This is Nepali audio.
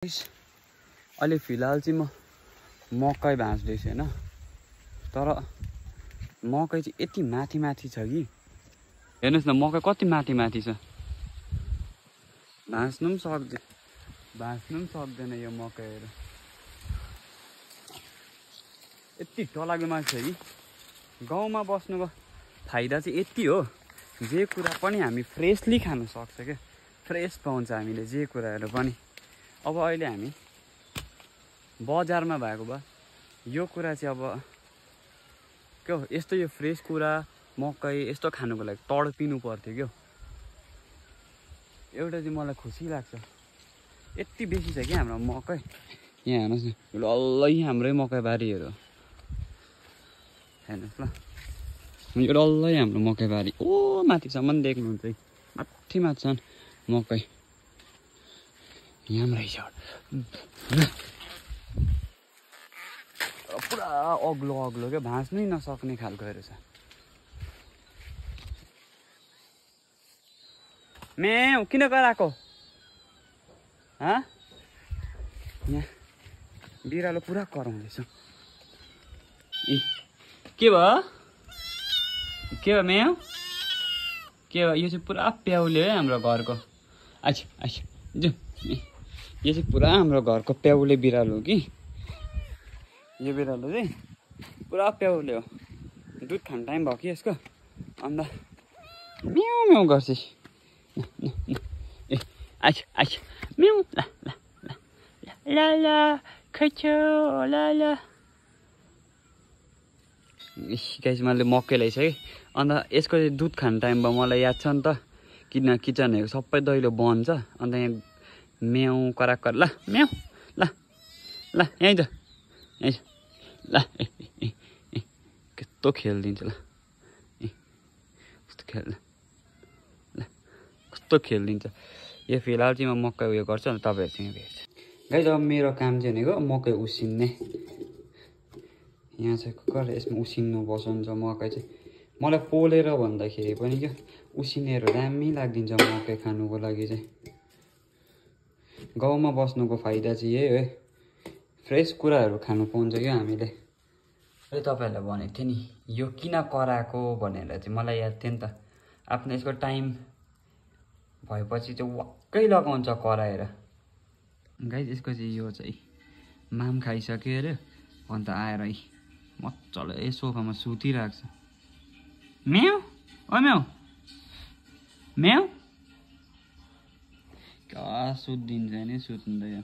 अहिले फिलहाल चाहिँ म मकै भाँच्दैछु हैन। तर मकै चाहिँ यति माथि माथि छ कि हेर्नुस् न, मकै कति माथि माथि छ। भाँच्नु पनि सक्दैन यो मकैहरु। यति डरलाग्दो मान्छे छ कि गाउँमा बस्नुको फाइदा चाहिँ यति हो, जे कुरा पनि हामी फ्रेसली खान सक्छ के। फ्रेस पाउँछ हामीले जे कुराहरु पनि। अब अहिले हामी बजारमा भएको भए यो कुरा चाहिँ अब के हो, यस्तो यो फ्रेस कुरा मकै यस्तो खानुको लागि तडपिनु पर्थ्यो के। एउटा चाहिँ मलाई खुसी लाग्छ, यति बेसी छ कि हाम्रो मकै। यहाँ हेर्नुस् न, डल्लै हाम्रै मकै बारीहरु हेर्नुस् ल। यो डल्लै हाम्रो मकै बारी ओ माथिसम्म देख्नुहुन्छ है, माथि माथिसम्म मकै यहाँ रहेछ। पुरा अग्लो अग्लो क्या, भाँच्नै नसक्ने खालको छ। म्याउ किन कराएको? यहाँ बिरालो पुरा कराउँदैछ। के भयो म्याउ? के भयो? यो चाहिँ पुरा प्याउले है हाम्रो घरको। अच्छा जाऊ, यो चाहिँ पुरा हाम्रो घरको प्याउले बिरालो हो कि। यो बिरालो चाहिँ पुरा प्याउले हो। दुध खान टाइम भयो कि यसको, अन्त म्याउ म्याउ गर्छ। अच्छा म्याउ ल खैचो ल। गाइस मैले मकै ल्याइसकेँ। अन्त यसको चाहिँ दुध खान टाइम भयो, मलाई याद छ नि त, किन किचनहरू सबै दैलो बन्द छ। अन्त यहाँ म्याउ कराकर ल म्याउ ल यहीँ त ल कस्तो खेलिदिन्छ ल, कस्तो खेल्छ ल, कस्तो खेलिदिन्छ। यो फिलहाल चाहिँ म मकै उयो गर्छु, अन्त तपाईँहरूसँग भेट्छु। गाइस अब मेरो काम चाहिँ भनेको मकै उसिन्ने। यहाँ चाहिँ कुकर, यसमा उसिन्नु बसाउँछ मकै चाहिँ। मलाई पोलेर भन्दाखेरि पनि क्या उसिनेर दामी लाग्दिन्छ मकै खानुको लागि चाहिँ। गाउँमा बस्नुको फाइदा चाहिँ यही हो, फ्रेस कुराहरू खानु पाउँछ क्या हामीले। अहिले तपाईँहरूलाई भनेको थिएँ नि यो किन कराएको भनेर चाहिँ मलाई याद थियो नि त। आफ्नो यसको टाइम भएपछि चाहिँ वाक्कै लगाउँछ कराएर। गाइस यसको चाहिँ यो चाहिँ माम खाइसक्यो अरे, अन्त आएर मजाले सोफामा सुतिरहेको छ। म्याउ ओ म्याउ म्याउ क्या सुत्दिन्छ नि सुत्दैन।